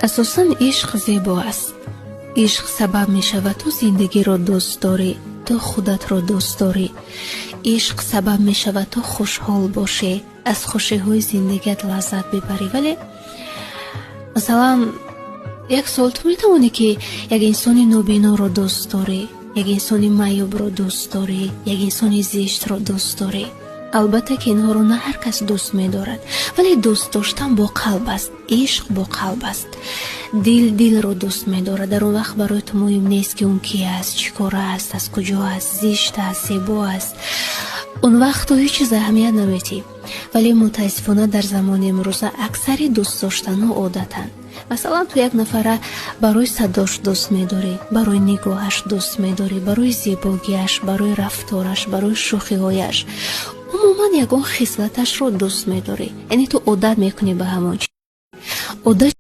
Асосан ишқ зебо аст. Ишқ сабаб мешавад, ту зиндагиро дӯст дорӣ, ту худатро дӯст дорӣ. Ишқ сабаб мешавад, ту хушҳол бошӣ, аз хушиҳои зиндагиат лаззат бибарӣ. Вале, масалан, як суол: ту метавонӣ, ки як инсони нобиноро дӯст дорӣ, як инсони маъюбро дӯст дорӣ, як инсони зиштро дӯст дорӣ? Албатта, ки инҳоро на ҳар кас дӯст медорад, вале дӯст доштан бо қалб аст, ишқ бо қалб аст. Дил дилро дӯст медорад. Дар он вақт барои ту муҳим нест, ки он ки аст, чӣ кор аст, аз куҷо аст, зишт аст, зебо аст. Он вақт ту ҳеҷ чиз аҳамият наметиҳӣ. Вале мутаассифона, дар замони имрӯза аксари дӯст доштанҳо одатанд. Масалан, ту як нафара барои садош дӯст медорӣ, барои нигоҳаш дӯст медорӣ, барои зебогиаш, барои рафтораш, барои шӯхиҳояш, умуман ягон хислаташро дӯст медорӣ. Яъне ту одат мекунӣ ба ҳамон одат.